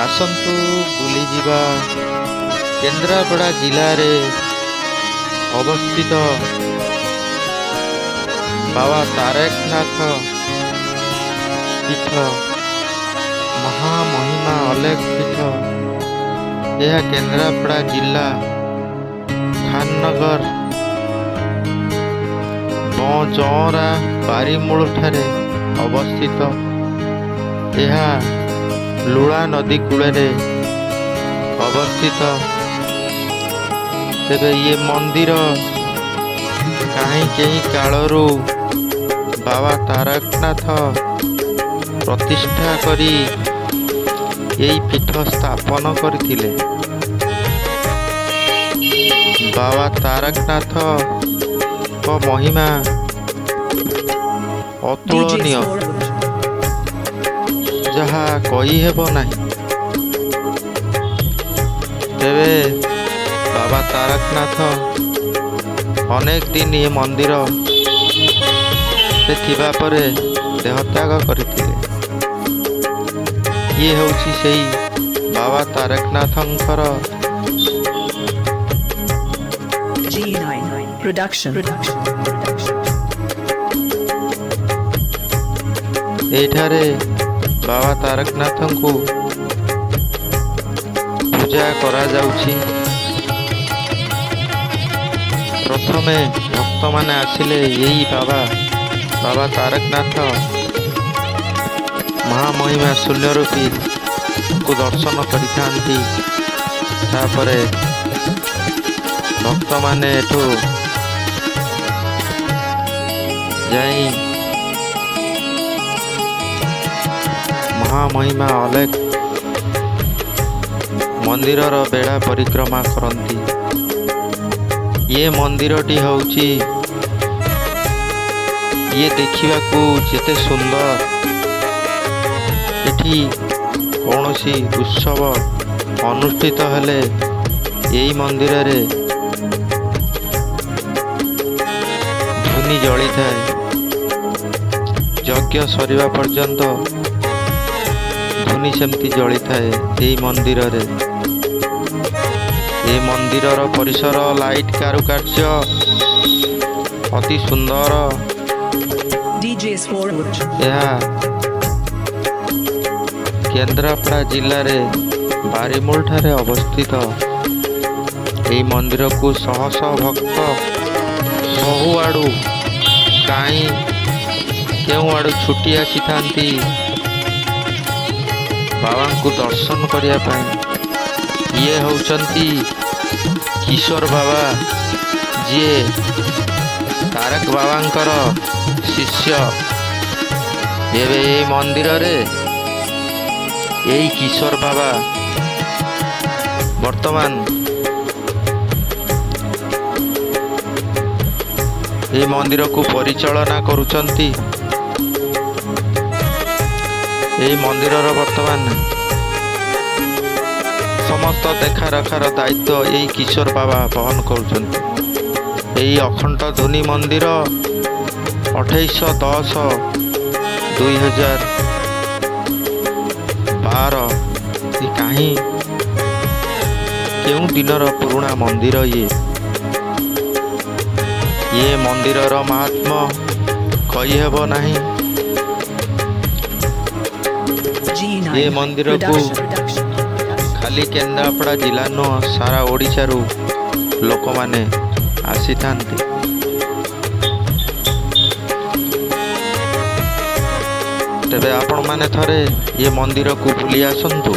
ଆସନ୍ତୁ ବୁଲିଯିବା କେନ୍ଦ୍ରାପଡ଼ା ଜିଲ୍ଲାରେ ଅବସ୍ଥିତ ବାବା ତାରକନାଥ ପୀଠ, ମହାମହିମା ଅଲେଖ ପୀଠ। ଏହା କେନ୍ଦ୍ରାପଡ଼ା ଜିଲ୍ଲା ଖାନନଗର ବଚଅଁରା ବାରିମୂଳ ଠାରେ ଅବସ୍ଥିତ। ଏହା ଲୁଣା ନଦୀ କୂଳରେ ଅବସ୍ଥିତ। ତେବେ ଇଏ ମନ୍ଦିର କାହିଁ କେହି କାଳରୁ ବାବା ତାରକନାଥ ପ୍ରତିଷ୍ଠା କରି ଏଇ ପୀଠ ସ୍ଥାପନ କରିଥିଲେ। ବାବା ତାରକନାଥଙ୍କ ମହିମା DJ ଅତୁଳନୀୟ, Forward. ଯାହା କହିହେବ ନାହିଁ। ତେବେ ବାବା ତାରକନାଥ ଅନେକ ଦିନ ଏ ମନ୍ଦିର ରେ ଥିବା ପରେ ଦେହତ୍ୟାଗ କରିଥିଲେ। ଇଏ ହେଉଛି ସେଇ ବାବା ତାରକନାଥଙ୍କର G9 Production. Production. Production. ଏଇଠାରେ ବାବା ତାରକନାଥଙ୍କୁ ପୂଜା କରାଯାଉଛି। ପ୍ରଥମେ ଭକ୍ତମାନେ ଆସିଲେ ଏଇ ବାବା ତାରକନାଥ ମହାମହିମା ଶୂନ୍ୟ ରୂପୀଙ୍କୁ ଦର୍ଶନ କରିଥାନ୍ତି। ତାପରେ ଭକ୍ତମାନେ ଏଠୁ ଯାଇ ମହାମହିମା ଅଲେଖ ମନ୍ଦିରର ବେଢ଼ା ପରିକ୍ରମା କରନ୍ତି। ଇଏ ମନ୍ଦିରଟି ହେଉଛି, ଇଏ ଦେଖିବାକୁ ଯେତେ ସୁନ୍ଦର, ଏଠି କୌଣସି ଉତ୍ସବ ଅନୁଷ୍ଠିତ ହେଲେ ଏଇ ମନ୍ଦିରରେ ଧୁନି ଜଳିଥାଏ। ଯଜ୍ଞ ସରିବା ପର୍ଯ୍ୟନ୍ତ ଧୁନି ସେମିତି ଜଳିଥାଏ ଏଇ ମନ୍ଦିରରେ। ଏ ମନ୍ଦିରର ପରିସର, ଲାଇଟ୍ କାରୁକାର୍ଯ୍ୟ ଅତି ସୁନ୍ଦର। DJs Forward. ଏହା କେନ୍ଦ୍ରାପଡ଼ା ଜିଲ୍ଲାରେ ବାରିମୂଳ ଠାରେ ଅବସ୍ଥିତ। ଏହି ମନ୍ଦିରକୁ ଶହ ଶହ ଭକ୍ତ ବହୁଆଡ଼ୁ, କାହିଁ କେଉଁ ଆଡ଼ୁ ଛୁଟି ଆସିଥାନ୍ତି ବାବାଙ୍କୁ ଦର୍ଶନ କରିବା ପାଇଁ। ଇଏ ହେଉଛନ୍ତି କିଶୋର ବାବା, ଯିଏ ତାରକ ବାବାଙ୍କର ଶିଷ୍ୟ। ଏବେ ଏଇ ମନ୍ଦିରରେ ଏଇ କିଶୋର ବାବା ବର୍ତ୍ତମାନ ଏହି ମନ୍ଦିରକୁ ପରିଚାଳନା କରୁଛନ୍ତି। ଏହି ମନ୍ଦିରର ବର୍ତ୍ତମାନ ସମସ୍ତ ଦେଖାରଖାର ଦାୟିତ୍ୱ ଏଇ କିଶୋର ବାବା ବହନ କରୁଛନ୍ତି। ଏହି ଅଖଣ୍ଡ ଧୁନି ମନ୍ଦିର 28/10/2012। କାହିଁ କେଉଁ ଦିନର ପୁରୁଣା ମନ୍ଦିର ଇଏ। ଇଏ ମନ୍ଦିରର ମାହାତ୍ମ୍ୟ କହିହେବ ନାହିଁ। G9 ଏ ମନ୍ଦିରକୁ Production. Production. ଖାଲି କେନ୍ଦ୍ରାପଡ଼ା ଜିଲ୍ଲା ନୁହଁ, ସାରା ଓଡ଼ିଶାରୁ ଲୋକମାନେ ଆସିଥାନ୍ତି। ତେବେ ଆପଣମାନେ ଥରେ ଏ ମନ୍ଦିରକୁ ବୁଲି ଆସନ୍ତୁ।